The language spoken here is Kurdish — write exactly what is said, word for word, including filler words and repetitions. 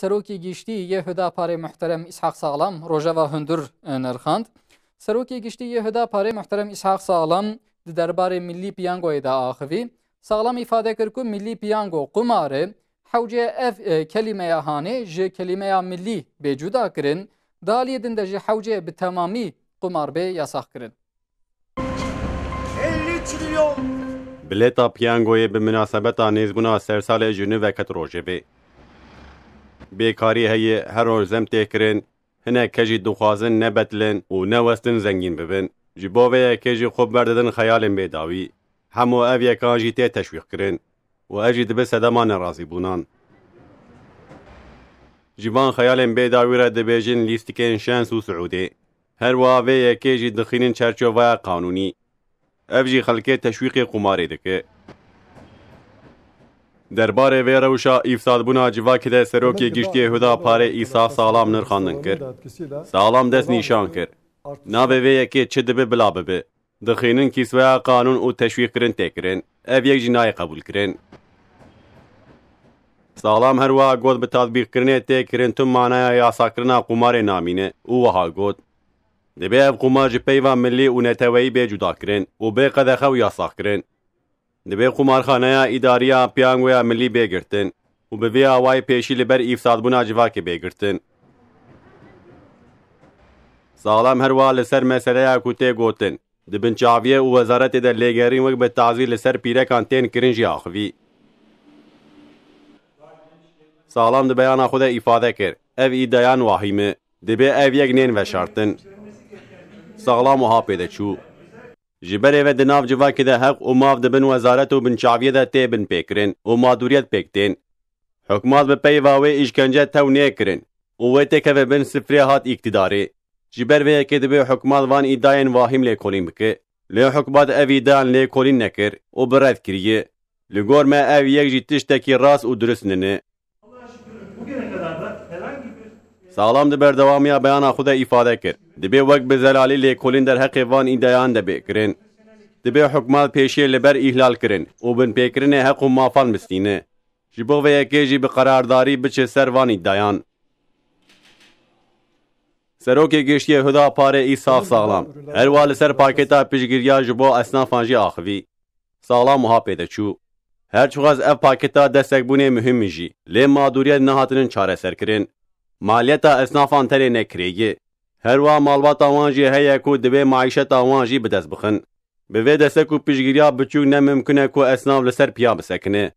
Serokê Giştî yê Hudaparê muhterem Îshaq Saxlam rojeva hundir nirxand. Serokê Giştî yê Hudaparê muhterem Îshaq Saxlam di derbarê Millî Piyangoyê de axivî. Saxlam îfade kir ku Millî Piyango qumar e, hewce ev, e, kelîmeya hanê ji kelîmeya millî bê cuda kirin, di aliyê din de jî hewce bi temamî qumar bê yasax kirin. Bileta piyangoyê bi minasebeta nêzbûna sersalê ji nû ve ket rojevê. Bêkarî heye, her roj zem tê kirin, hinek kes jî dixwazin ne betilin û ne westin zengîn bibin. Ji bo vê yekê jî xwe berdidin xeyalên bêdawî. Hemû ev yekan jî tê teşwîqkirin û ev jî dibe sedema nerazîbûnan. Ji van xeyalên bêdawî re dibêjin lîstikên şens û siûdê. Her wiha vê yekê jî dixînin çerçoveya qanûnî. Ev jî xelkê teşwîqê qumarê dike. Derbarê vê rewşa îfsadbûna civakê de Serokê Giştî Huda Parê Îsa Saxlam nirxandin kir. Saxlam dest nîşan kir. Navê vê yekê çi dibe bila bibe. Dixînin kîsveya qanûn û teşwîqkirin tê kirin. Ev yek jî nayê qebûlkirin. Saxlam her wiha got bi tatbîqkirinê tê kirin tu manaya yasakirina qumarê namîne û wiha got, dibê ev qumar ji peyva milî û neteweyî bê cudakirin û bê qedexe û yasaxkirin. Dibê qumarxaneya îdariya piyangoya milî bê girtin û bi vê awayî pêşî li ber îfsadbûna civakê bê girtin. Saxlam her wiha li ser meseleya ku tê gotin, di binçaviyê û wezaretê de lêgerîn wek bi tazî li ser pîrekan tên kirin jî axivî. Saxlam di beyana xwe de îfade kir, ev îdeyan wahîm e. Dibê ev yek nên veşartin. Saxlam wiha pê de çû. Ji berê ve di nav civakê de heq û mav di bin wezaret û binçaviyê de tê binpêkirin û madûriyet pêk tên. Hikûmat bi peyva wê îşkence tew nêkirin û wê têkeve bin sifrê hat îktidarê. Ji ber vê yekê dibê hikûmat van îdayên wahîm lêkolîn bike. Lê hikûmat ev îdayan lêkolîn nekir û bi red kiriye. Li gor me ev yek jî tiştekî rast û durist nine. Saxlam di berdewamiya beyana xwe de îfade kir, dibê wek bi zelalî lêkolîn derheqê van îdeyan de bê kirin. Dibê hikûmat pêşiyê li ber îhlal kirin û binpêkirinê heq û mafan bistîne. Ji bo vê yekê jî bi qerardarî biçe ser van îdeyan. Serokê Giştiyê Huda Parê Îsa Saxlam her wiha li ser pakêta piştgiriya ji bo esnafan jî axivî. Saxlam wiha pê de çû. Her çiqas ev pakêta destekbûnê muhîm in jî, lê madûriyet nehatinin çareserkirin. Maliyeta esnafan tenê ne kirê ye. Her wiha malbata wan jî heye ku divê maîşeta wan jî bi dest bixin. Bi vê destek û piştgiriya biçûk ne mimkun e ku esnaf li ser piya bisekine.